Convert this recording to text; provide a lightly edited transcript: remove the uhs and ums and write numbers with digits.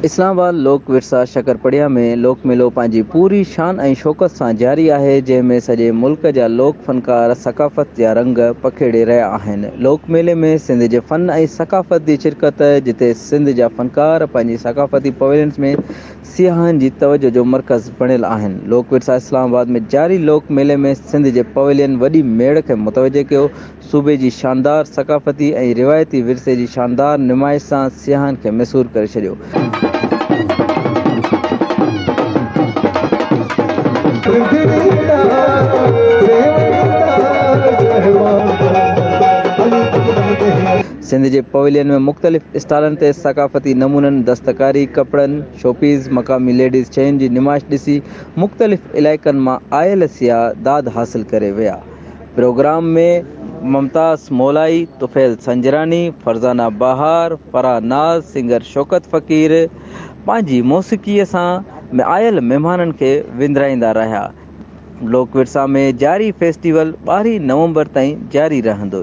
اسلام آباد، لوڪ ورثا شڪرپڙيا ۾ لوڪ ميلو پنهنجي پوري شان ۽ شوڪت سان جاري آهي، جنهن ۾ سڄي ملڪ جا لوڪ فنڪار ثقافت جا رنگ پکيڙي رهيا آهن. لوڪ ميلي ۾ سنڌ جي فن ۽ ثقافت جي شرڪت، جتي سنڌ جا فنڪار پنهنجي ثقافتي پويلينز ۾ سياحن جي توجهه جو مرڪز بڻيل آهن. لوڪ ورثا اسلام آباد ۾ جاري لوڪ ميلي ۾ سنڌ جي پويلين وڏي ميڙ کي متوجهه ڪيو، صوبي جي شاندار ثقافتي ۽ روايتي ورثي جي شاندار نمائش سان سياحن کي مسحور ڪري ڇڏيو. سنڌ جي پويلين ۾ مختلف اسٽالن تي ثقافتي نمونن، دستڪاري، ڪپڙن، شوپيس، مقامي ليڊيز شين جي نمائش ڏسي مختلف علائقن مان آيل سياح داد حاصل ڪري ويا. پروگرام ۾ ممتاز مولائي، طفيل سنجراڻي، فرزانه بهار، فرح ناز، سنگر شوڪت فقير پنهنجي موسيقيء سان آيل مهمانن کي وندرائيندا رهيا. لوڪ ورثا ۾ جاري فيسٽيول ٻارهين نومبر تائين جاري رهندو.